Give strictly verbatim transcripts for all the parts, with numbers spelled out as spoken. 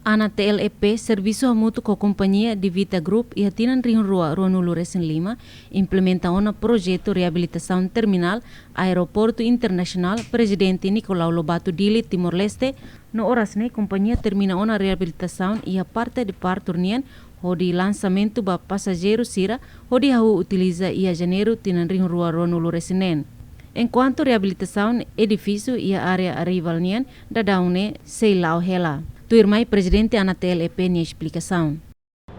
ANATL E P servisu hamutuk ho kompañia Divita Group iha tinan rihun rua ruanulu resin lima, implementa ona projetu reabilitasaun terminál Aeroportu Internasionál Prezidente Nicolau Lobato Dili, Timor-Leste, no oras ne'e kompañia termina ona reabilitasaun iha parte departur nian, hodi lansamentu ba pasajeiru sira, hodi hahú utiliza iha Janeiru tinan rihun rua ruanulu resin neen. Enkuantu reabilitasaun edifísiu iha área arrival nian, daudaun ne'e sei la'o hela. Tuirmai Prezidente ANATL E P nia esplikasaun.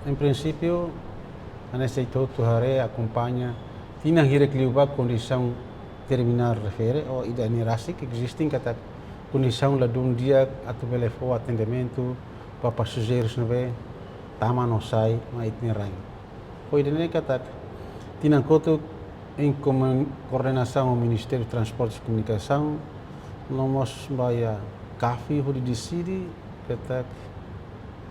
Em princípio, hanesan ita hotu haree, akompaña, tinan hirak liubá kondisaun terminál refere, ou ida-ne'e rasik, eziste katak kondisaun ladún di'ak atu bele fó atendimentu ba pasajeirus ne'ebé tama no sai mai ita-nia rain. Ho ida-ne'e katak, tinan kotuk, em komun-, koordenasaun ho Ministériu Transportes e Komunikasaun, no mós ba iha CAFI hodi deside katak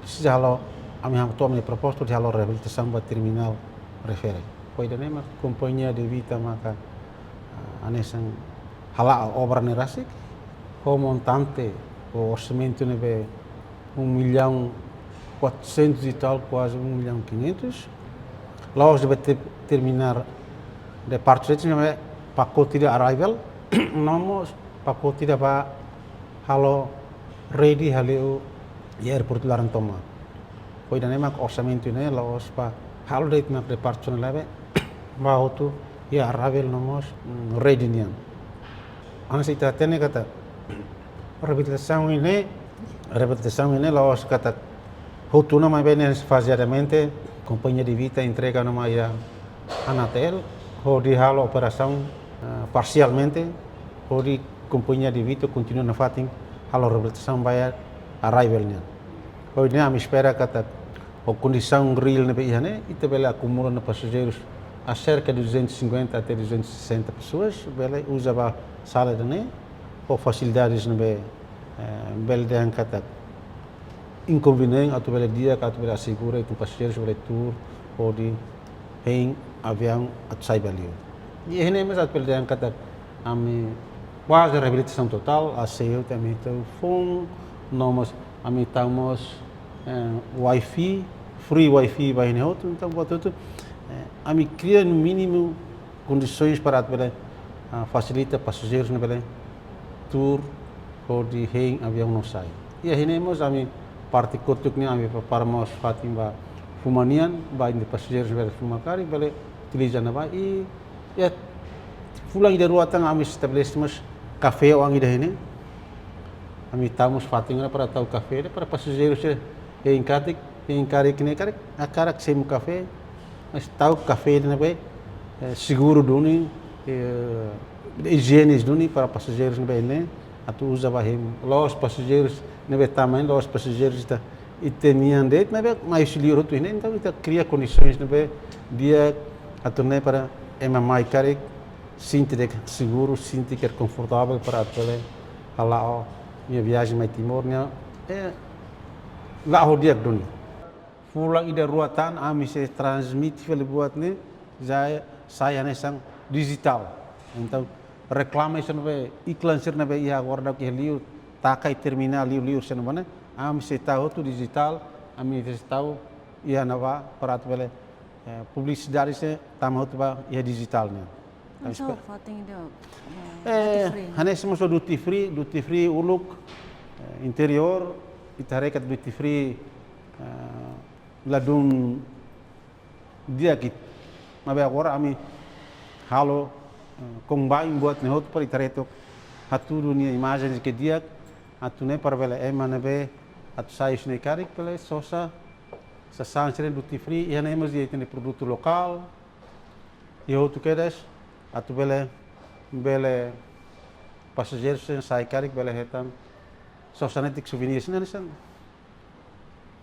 presiza halo, ami hato'o ami-nia proposta hodi halo reabilitasaun ba terminál refere. Ho ida-ne'e mak kompañia Divita maka, ah, hanesan hala'o obra ne'e rasik, ho montante, ho orsamentu ne'ebé um milhão quatrocentos e tal, quase um milhão quinhentos. La'ós de'it te-, terminál departure, ne'e pakote ida arrival, no mós pakote ida ba halo ready hale'u iha aeroportu laran tomak. Ho ida-ne'e mak orsamentu ne'e la'ós ba halo de'it mak departure ne'e labele, ba hotu iha arrival no mós, mm, ready nian. Hanesan ita hatene katak reabilitasaun ne'e, reabilitasaun ne'e la'ós katak hotu ona, maibé ne'e fazeadamente, kompañia Divita entrega ona mai iha ANATL, hodi halo operasaun, ah, parsialmente, hodi kompañia Divita kontinua nafatin halo reabilitasaun ba iha arrival nian. Ho ida-ne'e ami espera katak ho kondisaun reál ne'ebé iha ne'e, ita bele akumula ona pasajeirus acerca de duzentos e cinquenta até duzentos e sessenta pessoas, bele uza ba sala ida-ne'e, ho fasilidades ne'ebé, eh, bele dehan katak inkonveniente atu bele di'ak, atu bele asegura ita-nia pasajeirus bele tuur hodi hein aviaun atu sai ba liur. I iha ne'e mós atu bele dehan katak ami kuaze reabilitasaun totál, A C U ami tau foun, no mós ami tau mós, eh, wifi, free wifi ba iha ne'e hotu, entaun buat hotu, eh, ami kria no mínimu kondisoens para atu bele, ah, fasilita pasajeirus ne'e bele tuur hodi hein aviaun no sai. I iha ne'e mós ami parte kotuk ne'e ami prepara mós fatin ba fuma nian, ba ita-nia pasajeirus bele fuma karik, bele utiliza ne'ebá. I, i fulan ida rua tan ami estabelese mós kafé oan ida iha ne'e. Ami tau mós fatin para tau kafé, para pasajeirus hein karik, hein karik ne'e karik, hakarak simu kafé, mas tau kafé ne'ebé, eh, seguru duni, eh, ijiene duni para pasajeirus ne'ebé hein ne'e, atu uza ba hein. La'ós pasajeirus ne'ebé tama hein, la'ós pasajeirus ita, ita-nian de'it, ne'ebé mai husi liur hotu hein ne'e, entaun ita kria kondisoens ne'ebé di'ak atu nune'e para ema mai karik sente de'it seguru, sente de'it konfortavel para atu bele hala'o nia viajen mai Timor nian, eh, la'o di'ak duni. Fulan ida rua tan ami sei transmite fali buat ne'e, sai, sai hanesan dijitál. Entaun, reklame sira ne'ebé, iklan sira ne'ebé iha agora daudaun iha liur, taka iha terminál liur-liur sira ne'ebá ne'e, ami sei tau hotu dijitál, ami sei tau iha ne'ebá para atu bele, eh, publisidade sira tama hotu ba iha dijitál nian. Entaun, espe- fatin ida, eh, eh, duty free. Hanesan mós duty free, duty free uluk, eh, interiór, ita haree katak duty free, eh, ladún di'ak de'it. Maibé agora ami halo, eh, combine buat ne'e hotu para ita haree took hatudu nia imajen ke di'ak, atu nune'e para bele ema ne'ebé atu sai husi ne'e karik bele sosa sasán sira duty free, iha ne'e mós iha ita-nia produtu lokál, iha hotu kedas, atu bele, bele pasajeirus sira sai karik bele hetan sosa netik souvenir sira hanesan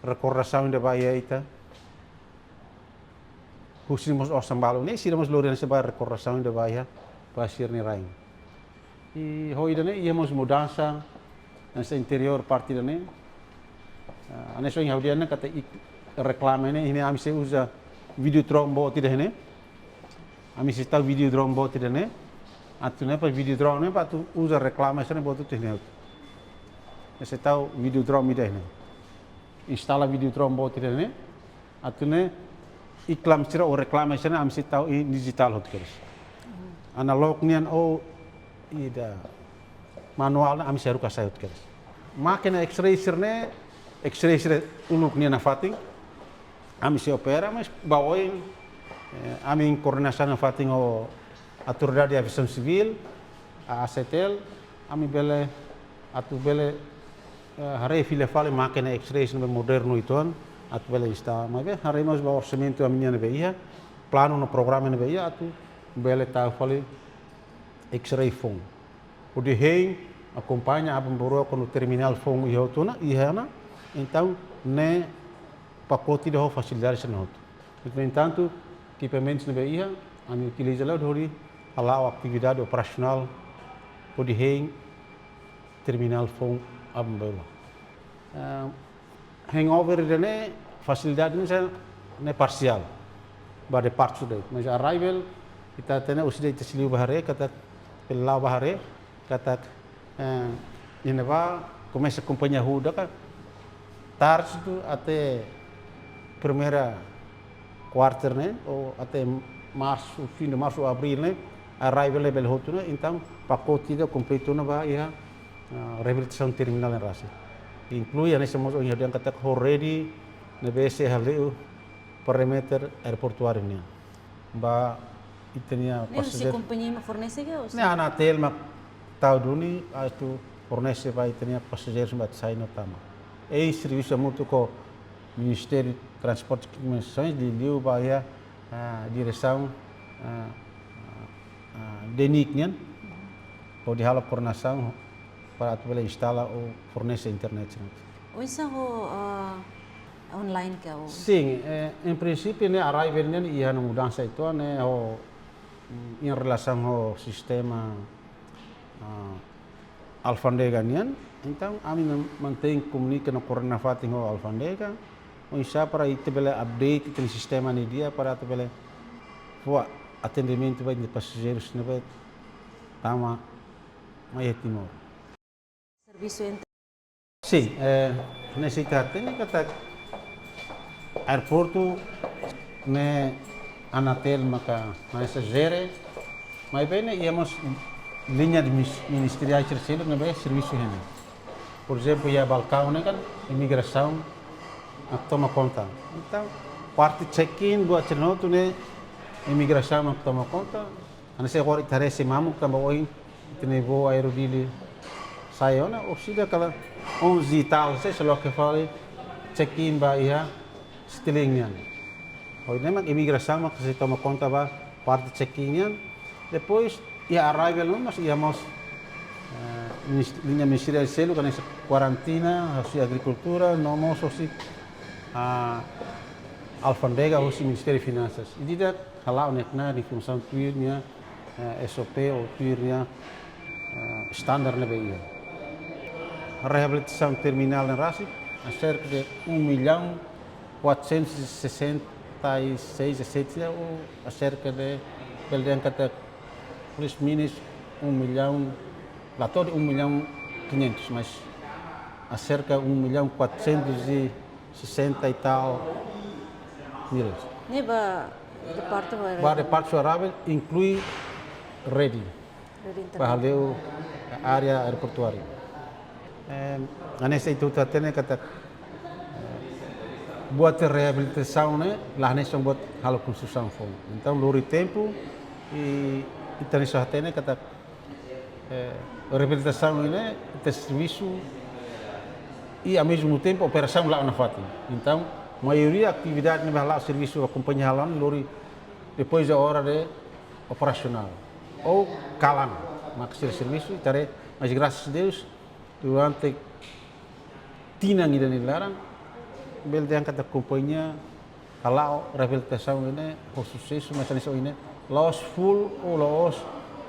rekordasaun ida ba iha ita. Husi mós osan balu ne'e, sira mós lori hanesan ba rekordasaun ida ba iha, ba sira-nia rain. I ho ida-ne'e, iha mós mudansa, hanesan interiór parte ida-ne'e. Ah, hanesan ohin ha'u dehan ne'e katak ik-, reklame ne'e, iha ne'e ami sei uza Videotron boot ida iha ne'e. Ami sei tau Videotron boot ida iha ne'e. Atu nune'e para Videotron ne'e para atu uza reklame sira-ne'e boot ida iha ne'e. Ami sei tau Videotron ida iha ne'e. instala Videotron boot ida-ne'e, atu nune'e iklan sira ou reklama sira-ne'e ami sei tau iha dijitál hotu kedas. Analog nian ou ida manuál ne'e ami sei haruka sai hotu kedas. Mákina X-ray sira-ne'e, X-ray sira uluk nia nafatin, ami sei opera, mas ba oin, eh, ami koordenasaun nafatin ho Autoridade de Aviasaun Sivíl, A A C T L, ami bele, atu bele, eh, haree fila fali mákina X-ray sira-ne'ebé modernu uitoan, atu bele instala. Maibé haree mós ba orsamentu ami-nian ne'ebé iha, planu no programa ne'ebé iha, atu bele tau fali X-ray foun. Hodi hein, akompaña aban-bainrua kuandu terminál foun iha hotu ona, iha ona, entaun ne'e pakote ida ho fasilidade sira-ne'e hotu. No entantu, ekipamentus ne'ebé iha, ami utiliza hela hodi hala'o atividade operasionál, hodi hein terminál foun aban-bainrua. Ah, handover ida-ne'e, fasilidade ne'e, ne'e parsiál ba departure de'it. Mas arrival, ita hatene, orsida ita sei liu bá haree, katak, bele la'o bá haree, katak, eh, iha ne'ebá komesa kompañia hahú ida ka, tarde até primeira quarter ne'e, ou até março, fim de março ou abril ne'e, arrival ne'e bele hotu ona, entaun pakote ida kompletu ona ba iha, ah, reabilitasaun terminál ne'e rasik. Inklui hanesan mós ohin ha'u dehan katak ho rede ne'ebé sei hale'u perímetru aeroportuáriu nian. Ba ita-nia Ne'e husi pasajeiru. Kompañia mak fornese ka, ou Ne'e Anatel mak tau duni atu fornese ba ita-nia pasajeiru ba sai no tama. I servisu hamutuk ho Ministériu Transporte e Comunicações, liuliu ba iha, ah, diresaun, ah, ah, ah, DENIC nian, hodi halo koordenasaun para atu bele instala ou fornese internet. Oinsá ho, ah, online ka ou? Sin, eh, en prinsípiu ne'e arrival nian iha ona mudansa uitoan ne'e ho, mm, em relasaun ho sistema, ah, alfándega nian. Entaun, ami man-, mantein komunika no koordena nafatin ho alfándega. Oinsá para ita bele update ita-nia sistema ne'e di'ak para atu bele fó atendimentu ba ita-nia pasajeiru sira ne'ebé tama mai iha Timor. Servisu ente- Sin, eh, ne'e sei ita hatene katak aeroportu ne'e Anatel maka, maka jere, maibé ne'e iha mós liña de mis-, ministeriais sira seluk ne'ebé servisu iha ne'e. Por ezemplu, iha balkaun ne'e kan imigrasaun mak toma konta. Entaun, parte check-in, buat sira-ne'e hotu ne'e imigrasaun mak toma konta. Hanesan agora ita haree sei mamuk tanba ohin ita-nia voo Aero Dili sai ona, orsida kala onze e tal, sei sei loke fali check-in ba iha Citilink nian. Hodi ne'e mak imigrasaun mak sei toma konta ba parte check-in nian. Depois, iha arrival no mós iha mós, eh, minis-, liña ministeriál seluk hanesan karantina, husi agrikultura, no mós husi, ah, alfándega, husi Ministériu Finansas. Ida-idak hala'o ne'e knaar nia funsaun tuir nia, eh, S O P ou tuir nia, eh, standar ne'ebé iha. Reabilitasaun terminál ne'e rasik, acerca de um milhão quatrocentos e sessenta e seis, sessenta e sete, ou acerca de, bele dehan katak plus minus um milhão, la to'o de um milhão quinhentos, mas acerca um milhão quatrocentos e sessenta e tal mil. Ne'e ba departu ba Ba departu arrival inklui rede. Rede ba internet. Hale'u área aeroportuária. Eh, hanesan ita hotu hatene katak, eh, buat reabilitasaun ne'e la hanesan buat halo konstrusaun foun. Entaun, lori tempu, i ita hanesan hatene katak, eh, reabilitasaun ne'e ita servisu i, ao mesmo tempo, operasaun la'o nafatin. Entaun, maioria atividade ne'ebé hala'o servisu ba kompañia hala'o ne'e lori depois da hora de operasionál. Ou kalan mak sira servisu, ita haree, mas graças a Deus, durante tinan ida-ne'e laran, bele dehan katak kompañia hala'o reabilitasaun ne'e ho susesu, mas hanesan ohin ne'e, la'ós full ou la'ós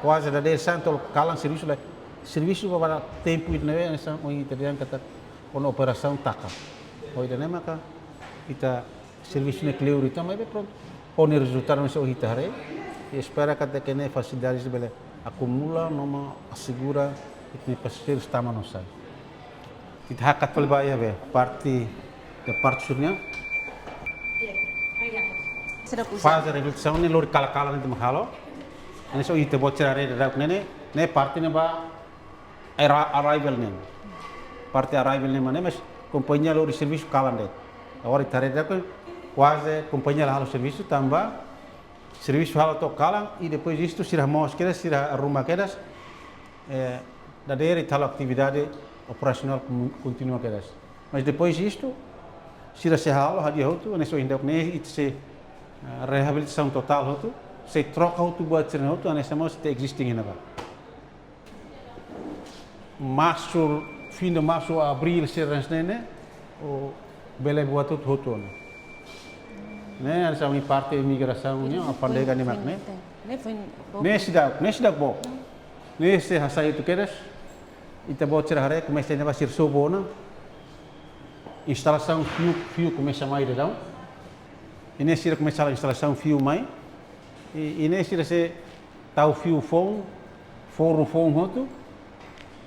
kuaze dadeer-saan to'o kalan servisu la, servisu ba, ba tempu ida-ne'ebé hanesan ohin ita dehan katak ona operasaun taka. Hodi nune'e maka ita servisu ne'e kleur uitoan, maibé prontu. Ho nia rezultadu hanesan ohin ita haree, i espera katak ne'e fasilidade bele akumula no mós asegura ita-nia pasajeiru tama no sai. Ita hakat fali ba iha be, parte Parte sira-ne'e, faze reabilitasaun ne'e lori kalan-kalan ne'e mak halo. Ne'e só ita-boot sira haree daudauk ne'e, ne'e parte ne'ebá arri-, arrival ne'e. Parte arrival ne'e mak ne'e, mas kompañia lori servisu kalan de'it. Agora ita haree daudauk, kuaze kompañia la halo servisu tanba servisu halo to'o kalan, i depois distu sira hamoos kedas, sira arruma kedas, eh, dadeer ita halo atividade operasionál kon-, kontinua kedas. Mas depois distu, sira sei halo hadi'a hotu, hanesan ohin daudauk ne'e, ita sei, eh, reabilitasaun totál hotu, sei troka hotu buat sira-ne'e hotu, hanesan mós ita existing iha ne'ebá. Marsu, fim de marsu, abríl, sira hanesan ne'e, o bele buat hotu-hotu ona. Ne'e, hanesan ami parte imigrasaun nian, alfándega nian mak ne'e. Ne'e foin, ne'e seidauk, ne'e seidauk book. Ne'e sei hasai hotu kedas. Ita-boot sira haree, komesa iha ne'ebá sira sobu ona. Instalasaun fiu, fiu komesa mai daudaun. I ne'e sira komesa instalasaun fiu mai. I, i ne'e sira sei tau fiu foun, foru foun hotu.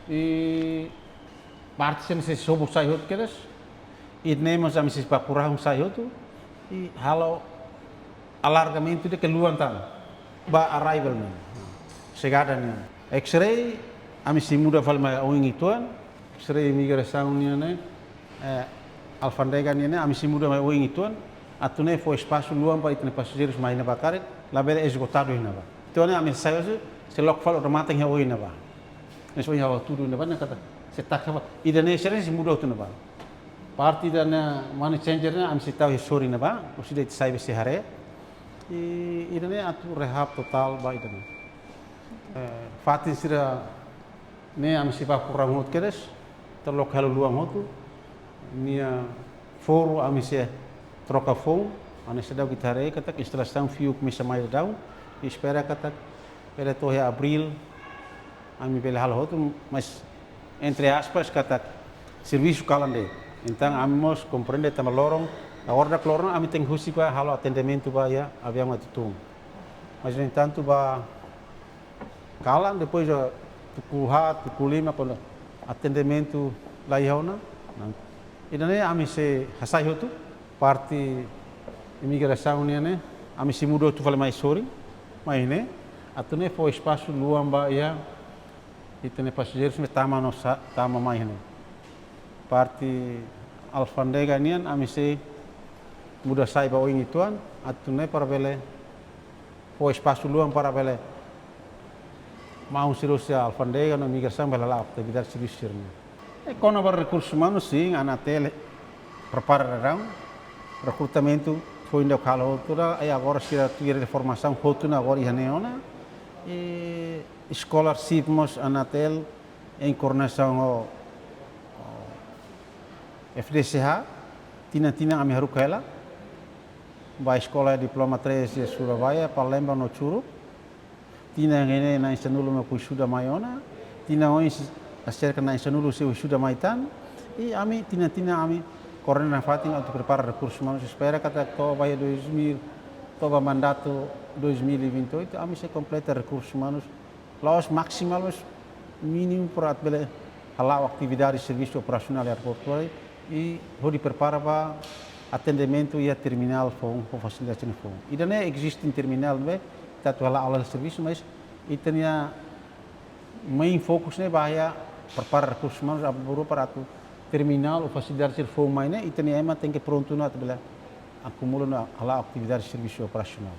I parte sira-ne'e sei sobu sai hotu kedas. I ne'e mós ami sei baku rahun sai hotu. I halo alargamentu de'it luan tan. Ba arrival nian. Xegada nian. X-ray, ami sei muda fali mai oin uitoan. X-ray imigrasaun nian ne'e, eh, alfándega nian ne'e, ami sei muda mai oin uitoan, atu nune'e fó espasu luan ba ita-nia pasajeirus mai iha ne'ebá karik, labele esgotadu iha ne'ebá. Entaun ne'e ami sai hosi, sei loke fali odamatan iha oin ne'ebá. Ne'e só iha hatudu ne'ebá, ne'e katak sei taka fali. Ida-ne'e sira sei muda hotu ne'ebá. Parte ida-ne'e money changer ne'e, ami sei tau iha sorin ne'ebá, orsida ita sai bele sei haree. I ida-ne'e atu rehab totál ba ida-ne'e. Eh, fatin sira-ne'e ami sei baku rahun hotu kedas, ita loke halo luan hotu, nia foru ami sei troka foun, hanesan daudauk ita haree katak instalasaun fiu komesa mai daudaun, i espera katak bele to'o iha abríl, ami bele halo hotu, mas entre aspas katak servisu kalan de'it. Entaun ami mós komprende tanba loron, agora daudauk loron ami tenke husik ba halo atendimentu ba iha aviaun atu tun. Mas no entantu ba kalan, depois, eh, tuku haat, tuku lima, kuandu atendimentu la iha ona, ne'e. Ida-ne'e ami sei hasai hotu, parte imigrasaun nian ne'e, ami sei muda hotu fali mai sorin, mai ne'e, atu nune'e fó espasu luan ba iha ita-nia pasajeirus ne'e tama no sa-, tama mai ne'e. Parte alfándega nian ami sei muda sai ba oin uitoan, atu nune'e para bele fó espasu luan para bele maun sira husi alfándega no imigrasaun bele hala'o atividade servisu sira-ne'e. I kona-ba rekursus umanus, sin, ANATL prepara daudaun, rekrutamentu foin daudauk halo hotu ona, i agora sira tuir formasaun hotu ona agora iha ne'e ona, i scholarship mós ANATL em coordenação ho, ho F D C H, tinan-tinan ami haruka hela ba eskola diploma três iha Surabaya, Palembang no Churup. Tinan ida-ne'e na'in-sanulu mak wisuda mai ona. Tinan oin sei aserka na'in-sanulu sei wisuda mai tan. I ami tinan-tinan ami koordena nafatin atu prepara rekursus umanus, espera katak to'o ba iha dois mil, to'o ba mandatu dois mil e vinte e oito, ami sei kompleta rekursus umanus la'ós maksimal, mas mínimu para atu bele hala'o atividade servisu operasionál aeroportuáriu i hodi prepara ba atendimentu iha terminál foun, ho fasilidade foun. Ida-ne'e existing terminál ne'ebé ita atu hala'o hela servisu, mas ita-nia main fokus ne'e ba iha prepara rekursus umanus, abertura para atu terminál ho fasilidade foun mai ne'e, ita-nia ema tenke prontu ona atu bele akumula no hala'o atividade servisu operasionál.